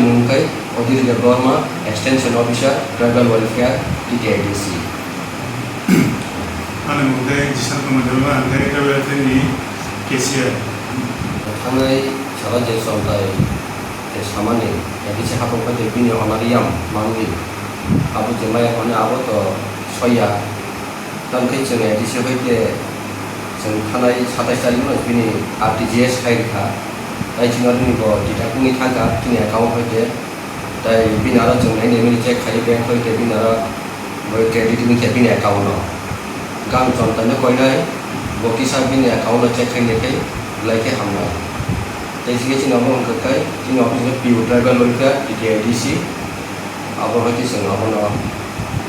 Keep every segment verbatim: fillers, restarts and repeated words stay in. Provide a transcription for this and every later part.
Mung khe Odhir Debbarma, Extension Officer, Tribal Welfare, T T I D C. Ani mung khe Jishan Kumar Debbarma, ang khe Tribal Welfare ni cashier. Thangnai salo je chontai je samani, A D C hapung khe bini honorarium manwi, abo je maya hwnwi abo to soya. Tamkhe chwng A D C hoite chwng thanai satais tarikno bini R T G S khai rwkha. Tai chwngno bini bo data wngwi thangkha chini account hoite. Tai bini aro chwng nai nai mani check khai bank hoite bini aro bo credit wngkha bini account no. Gang chontaino koinai bo kisa bini account no check khai nai khe belai khe hamnai. Tai chini chini omo wngkha khai chini office no P U tribal welfare T T I D C. Abo hai khe chwng abono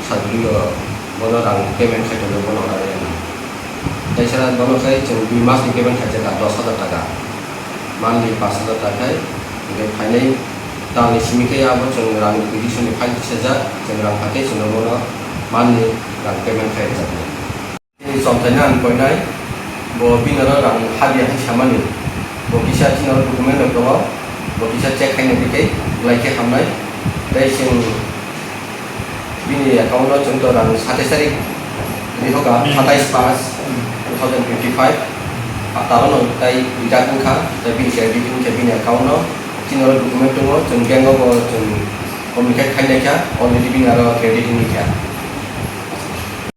sajagrio bono rang payment khai tongo bono order rwna. Teisa bono khai chwng dui mas ni payment khai jaka dos hajar taka, monthly pash hajar taka khai, hingkhe phainai tal ni simi khe abo chwng rang requisition ni file tisajak, chwng rang phai khe chwngno bono monthly rang payment khai rwjaknai. Chini chontaino ang koinai, bo bini oro rang habya hai samani, bo kisa chini oro document rok tongo, bo kisa check khaina bagwi khe belai khe hamnai. Tei chwng bini account o chwng to rang satais tarik rihoka, satais pas two thousand twenty five, talono tai rijak wngkha, tei bini khe bini account o chini oro document tongo, chwng bank o bo chwng communicate khainai kha, already bini aro credit wngwi kha.